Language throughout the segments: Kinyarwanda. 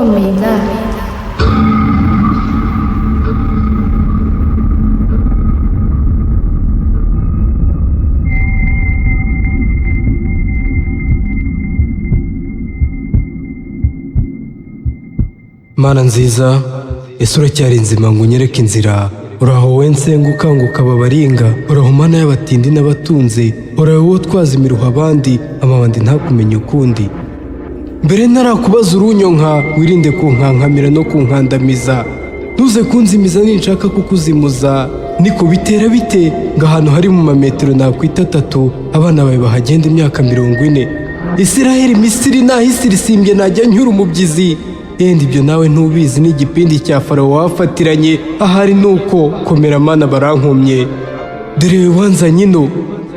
Domina. Mana nziza, ese uracyari nzima ngo unyereke inzira? Uraho wowe nsenga ukanguka babaringa, uraho mana y'abatindi n'abatunzi, uraho wowe utwaza imiruho abandi, amabandi ntakumenye ukundi. Mbere ntarakubaza urunyonka, wirinde kunkankamira no kunkandamiza. Ntuze kunzimiza ninshaka kukuzimuza. Niko bitera bite ngo ahantu hari mu mametero nakwita 3 abana bawe bahagenda imyaka 40? Isiraheli, Misiri nahisirisimbye najya ncyura umubyizi. Yenda ibyo nawe ntubizi, ni igipindi cya Farawo wafatiranye. Ahari nuko komera mana barankomye. Dore wanzanye ino,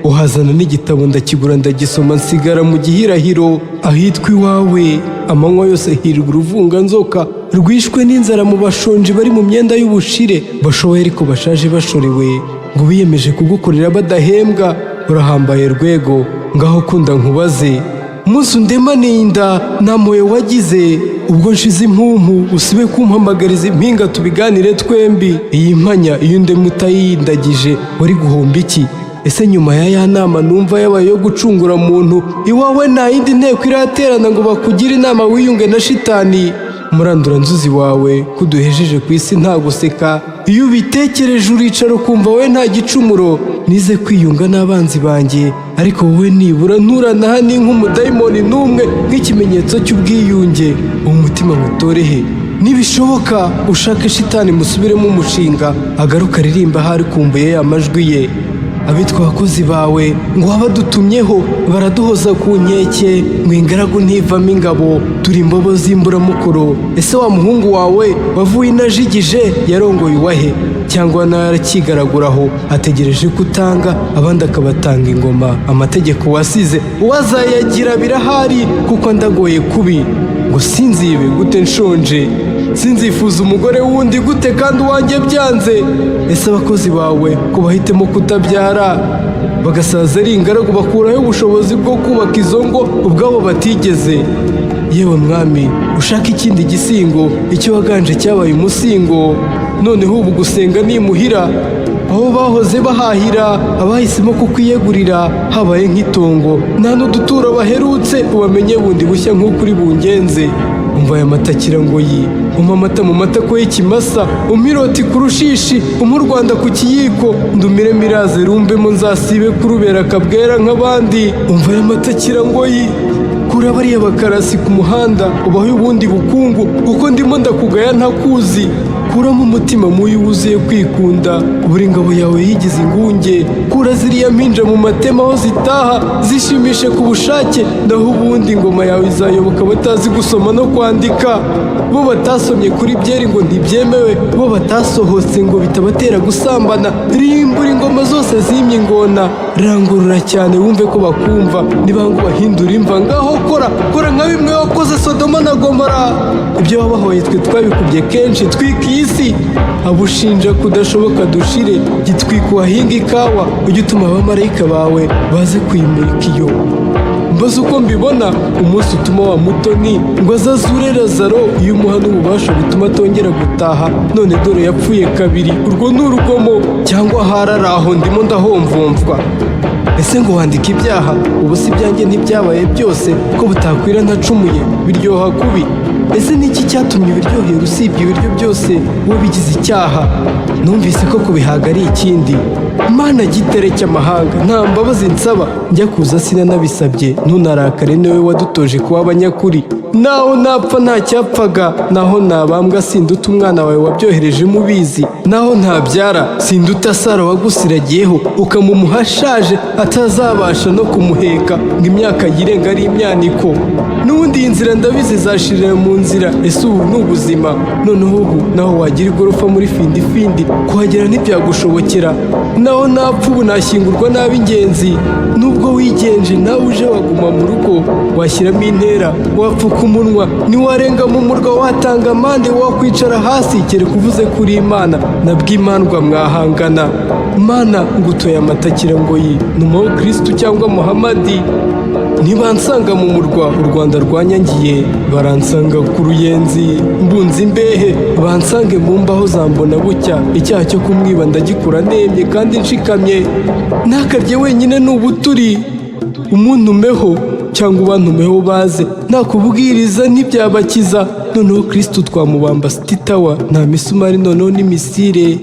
uhazana n'igitabo ndakigura ndagisoma, nsigara mu gihirahiro ahitwa iwawe. Amanywa yose hirwa uruvunganzoka rwishwe n'inzara mu bashonji bari mu myenda y'ubushire, bashoboye ariko bashaje bashorewe, ngo biyemeje kugukorera badahembwa. Urahambaye rwego, ngaho kunda nkubaze, umunsi undemaniye inda nta mpuhwe wagize, ubwo nshize impumpu usibe kumpamagariza impinga tubiganire twembi. Iyi mpanya iyo undemye utayindagije wari guhomba iki? Ese nyuma ya ya nama numva yabaye yo gucungura muntu, iwawe nta yindi nteko iraterana ngo bakugire inama wiyunge na shitani? Umuranduranzuzi wawe kuduhejeje ku isi nta guseka, iyo ubitekereje uricara ukumva wowe nta gicumuro. Nize kwiyunga n'abanzi banjye, ariko wowe nibura nturanaha ni nk'umudayimoni n'umwe nk'ikimenyetso cy'ubwiyunge. Uwo mutima mutorehe, nibishoboka ushake shitani musubiremo umushinga, agaruka aririmba ahari kumbuye amajwi ye. Abitwa abakozi bawe ngo wabadutumyeho baraduhoza ku nkeke, ngo ingaragu ntivamo ingabo, turi imbobo z'imburamukoro. Ese wa muhungu wawe wavuye inajigije yarongoye uwahe? Cyangwa nawe arakigaraguraho ategereje ko utanga abandi akabatanga ingoma? Amategeko wasize uwazayagira birahari, kuko ndagoye kubi. Ngo sinzibe gute nshonje, sinzifuza umugore wundi gute kandi uwanjye byanze? Ese abakozi bawe ko bahitemo kutabyara bagasaza ari ingaragu, bakuraho ubushobozi bwo kubaka izo ngo ubwabo batigeze? Yewe mwami, ushaka ikindi gisingo, icyo waganje cyabaye umusingo. Noneho ubu gusenga nimuhira, aho bahoze bahahira abahisemo kukwiyegurira habaye nk'itongo, nta n'uduturo baherutse, ubamenye bundi bushya nk'uko uri bungenze. Umva aya matakira ngo yi, umpa amata mu matako y'ikimasa, umpa iroti ku rushishi, umpa u Rwanda ku kiyiko, ndumire miraze rumbemo nzasibe kurubera akabwera nk'abandi. Umva aya matakira ngo yi, kura bariya bakarasi ku muhanda ubahe ubundi bukungu, kuko ndimo ndakugaya ntakuzi. Kuramo umutima mubi wuzuye kwikunda, buri ngabo yawe yigize ingunge. Kura ziriya mpinja mu matema aho zitaha zishimishe ku bushake, naho ubundi ingoma yawe izayoboka batazi gusoma no kwandika, bo batasomye kuri byeri ngo ntibyemewe, bo batasohotse ngo bitabatera gusambana. Rimbura ingoma zose zimye ingona, rangurura cyane wumve ko bakumva, nibanga ubahindura imva. Ngaho kora kora nka bimwe wakoze Sodoma na Gomora, ibyo wabahoye twe twabikubye kenshi. Twika iyi si abushinja kudashoboka dushire, gitwika uwahinga ikawa, ujye utuma abamarayika bawe baze kuyimurika iyo. Mbaze uko mbibona, umunsi utuma wa mutoni ngo azazure Lazaro, iyo umuha n'ububasha butuma atongera gutaha, none dore yapfuye kabiri. Urwo ni urugomo cyangwa ahari aho ndimo ndahomvomvwa? Ese ngo wandika ibyaha, ubu si ibyanjye ntibyabaye byose, ko butakwira ntacumuye, biryoha kubi. Ese niki cyatumye ibiryohera usibye ibiryo byose wowe bigize icyaha? Numvise ko kubihaga ari ikindi. Mana gitare cy'amahanga, nta mbabazi nsaba, njya kuza sinanabisabye, ntunarakare niwe wadutoje kuba abanyakuri. Naho napfa ntacyapfaga, naho nabambwa sinduta umwana wawe wabyohereje mubizi, naho ntabyara sinduta Sara wagusiragiyeho ukamumuha ashaje atazabasha no kumuheka ngo imyaka yirenga ari imyaniko. N'ubundi iyi nzira ndabizi izashirira mu nzira. Ese ubu ni ubuzima? Noneho ubu naho wagira igorofa muri findi findi, kuhagera ntibyagushobokera. Naho Naho napfa ubu nashyingurwa n'ab'ingenzi. Nubwo wigenje nawe uje waguma mu rugo, washyiramo intera, wapfuka umunwa, ntiwarenga mu murwa, watanga amande, wakwicara hasi, kereka uvuze kuri Imana, nabwo imandwa mwahangana. Mana, ngutoye amatakirangoyi, ntumaho Kristu cyangwa Muhamadi. Ntibansanga mu murwa u Rwanda rwanyangiye, baransanga ku Ruyenzi mbunze imbehe, bansange mu mbaho zambona bucya. Icyaha cyo kumwiba ndagikura nemye kandi nshikamye. Ntakarye wenyine ni ubuturi, umuntumeho cyangwa ubantumeho baze, nakubwiriza ntibyabakiza. Noneho Kristu twamubamba sititawa, nta misumari noneho n'imisire,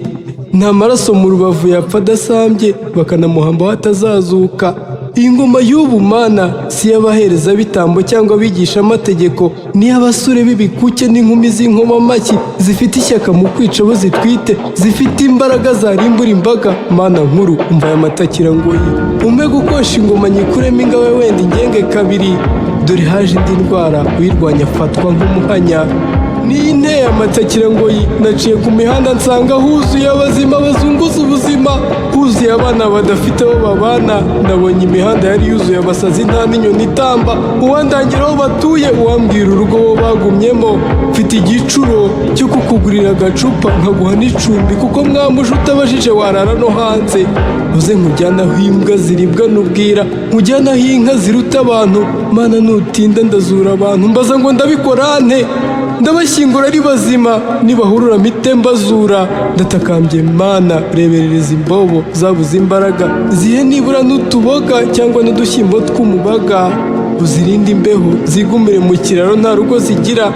nta maraso mu rubavu, yapfa adasambye, bakanamuhamba aho atazazuka. Iyi ngoma y'ubu, Mana, si iy'abaherezabitambo cyangwa abigishamategeko, ni iy'abasore b'ibikuke n'inkumi z'inkomamashyi zifite ishyaka mu kwica abo zitwite, zifite imbaraga zarimbura imbaga. Mana nkuru, umva aya matakirangoyi, umpe gukosha ingoma nyikuremo ingabe, wenda ingenge kabiri. Dore haje indi ndwara, uyirwanya afatwa nk'umuhanya. Niyo inteye amatakirangoyi. Naciye ku mihanda nsanga huzuye abazima bazunguza ubuzima, huzuye abana badafite aho babana. Nabonye imihanda yari yuzuye abasazi, nta n'inyoni itamba. Uwandangira aho batuye, uwambwira urugo bo bagumyemo, mfite igicuro cyo kukugurira agacupa nkaguha n'icumbi, kuko mwamuje utabajije warara no hanze. Uze nkujyana aho imbwa ziribwa n'ubwira, nkujyana aho inka ziruta abantu. Mana, nutinda ndazura abantu. Mbaza ngo ndabikora nte? Ndabashyingura ari bazima, nibahurura mpite mbazura. Ndatakambye Mana, reberereza imbobo zabuze imbaraga, zihe nibura n'utuboga cyangwa n'udushyimbo tw'umubaga, uzirinde imbeho, zigumire mu kiraro, nta rugo zigira.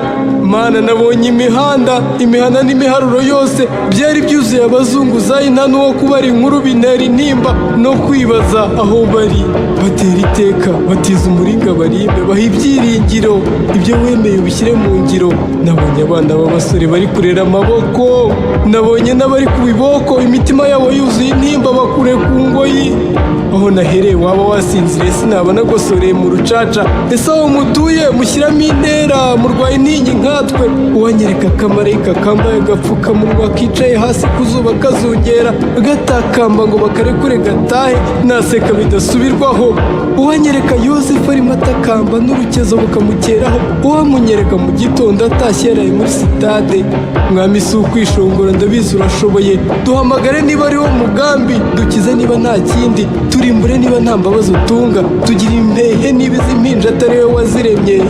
Mana, nabonye imihanda, imihanda n'imiharuro yose byari byuzuye abazunguzayi, nta n'uwo kubara inkuru, bintera intimba no kwibaza aho bari. Batera iteka, batiza umuringa, barimbe, baha ibyiringiro, ibyo wemeye ubishyire mu ngiro. Nabonye abana b'abasore bari kurera amaboko, nabonye n'abari ku biboko, imitima yabo yuzuye intimba, bakure ku ngoyi. Aho nahereye waba wasinziriye, sinaba nagosoreye mu rucaca. Ese aho mutuye mushyiramo intera, murwaye intinyi nkatwe? Uwanyereka akamarayika kambaye agapfukamunwa kicaye hasi ku zuba kazungera, gatakamba ngo bakarekure gatahe, naseka bidasubirwaho. Uwanyereka Yosefu arimo atakamba n'urukezo bukamukeraho, uwamunyereka mu gitondo atashye yaraye muri sitade. Mwami, si ukwishongora, ndabizi urashoboye. Duhamagare niba ari wo mugambi, dukize niba nta kindi, turimbure niba nta mbabazi utunga, tugira impehe niba izi mpinja atari wowe waziremye,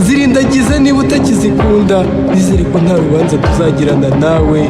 zirindagize niba utakizikunda. Nizere ko nta rubanza tuzagirana nawe,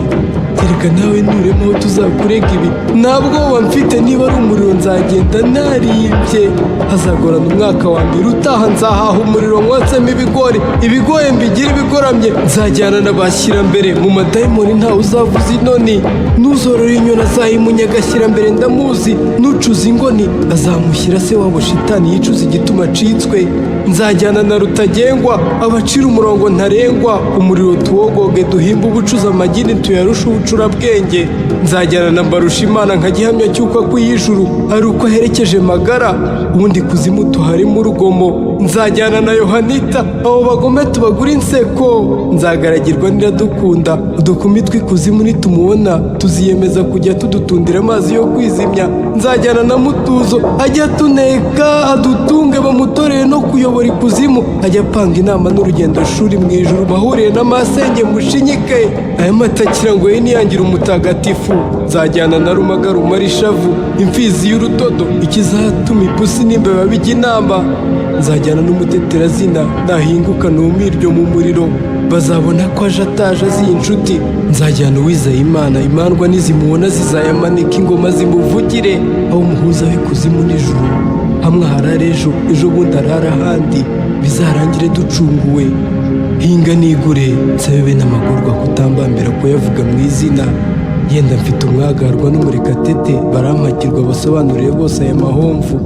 kereka nawe nurema aho tuzakurega ibi. Nta bwoba mfite, niba ari umuriro nzagenda narimbye. Hazagorana umwaka wa mbere utaha, nzahaha umuriro mwotsemo ibigori, ibigori mbigira ibigoramye. Nzajyana na ba Shyirambere mu madayimoni, ntawe uzavuza inoni. N'uzorora inyoni azayimunya, agashyirambere ndamuzi. N'ucuza ingoni azamushyira se wabo shitani, yicuza igituma acitswe. Nzajyana na Rutagengwa abacira umurongo ntarengwa, umuriro tuwogoge, duhimbe ubucuza amagini tuyarushe ubucurabwenge. Nzajyana na Mbarushimana nka gihamya cy'uko akwiye ijuru ari uko aherekeje magara, ubundi kuzimu tuharimo urugomo. Nzajyana na Yohanita, abo bagome tubagura inseko. Nzagaragirwa n'Iradukunda, udukumi tw'ikuzimu nitumubona tuziyemeza kujya tudutundira amazi yo kwizimya. Nzajyana na Mutuzo, ajya atuneka adutunge, bamutorere no kuyobora ikuzimu, ajya apanga inama n'urugendo shuri mu ijuru, bahuriye na masenge mushinyike aya matakira ngo ye niyangira umutagatifu. Nzajyana na Rumaga rumara ishavu, imfizi y'urudodo, ikizatuma ipusi n'imbeba bijya inama. Nzajyana n'Umuteterazina, nahinguka numiryo mu muriro, bazabona ko aje ataje aziye inshuti. Nzajyana Uwizeye Imana, imandwa nizimubona zizayamanika, ingoma zimuvugire, aho umuhuza w'ikuzimu n'ijuru, hamwe aharara ejo, ejo bundi arara ahandi, bizarangire ducunguwe. Hinga nigure nsabe bene amagorwa kutambambira kuyavuga mu izina. Yenda mfite umwagarwa n'Umurekatete, barampakirwa basobanurire bose aya mahomvu.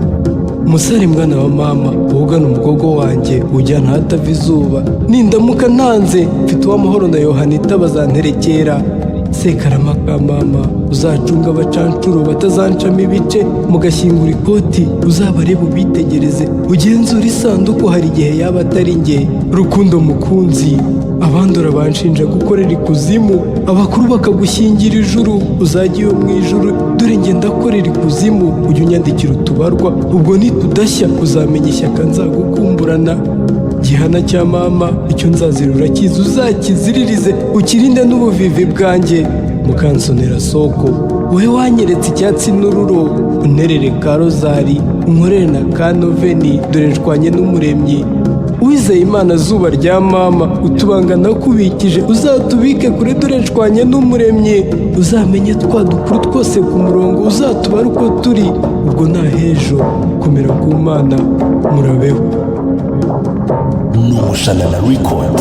Musare mwana wa mama, wugana umugogo wanjye ujyana ahatava izuba, nindamuka ntanze mfite Uwamahoro na Yohanita bazanterekera. Sekarama ka mama, uzacunga abacancuro batazancamo ibice mugashyingura ikoti. Uzabarebe, ubitegereze, ugenzure isanduku, hari igihe yaba atari njye. Rukundo mukunzi, abandura banshinja gukorera ikuzimu, abakuru bakagushyingira ijuru. Uzajya iyo mu ijuru, dore njye ndakorera ikuzimu. Ujya unyandikira utubarwa, ubwo nitudashya uzamenya ishyaka nzagukumburana. Gihana cya mama, icyo nzazira urakizi, uzakiziririze, ukirinde n'ubuvivi bwanjye. Mukansonera soko, wowe wanyeretse icyatsi n'ururo, unterere ka rozari, unkorere na ka noveni, dore nshwanye n'Umuremyi. Uwizeye Imana, zuba rya mama, utubanga nakubikije uzatubike kure, dore nshwanye n'Umuremyi. Uzamenye twa dukuru twose ku murongo, uzatubare uko turi. Ubwo nta hejo, komera ku Mana, murabeho. Ni Umushanana Record.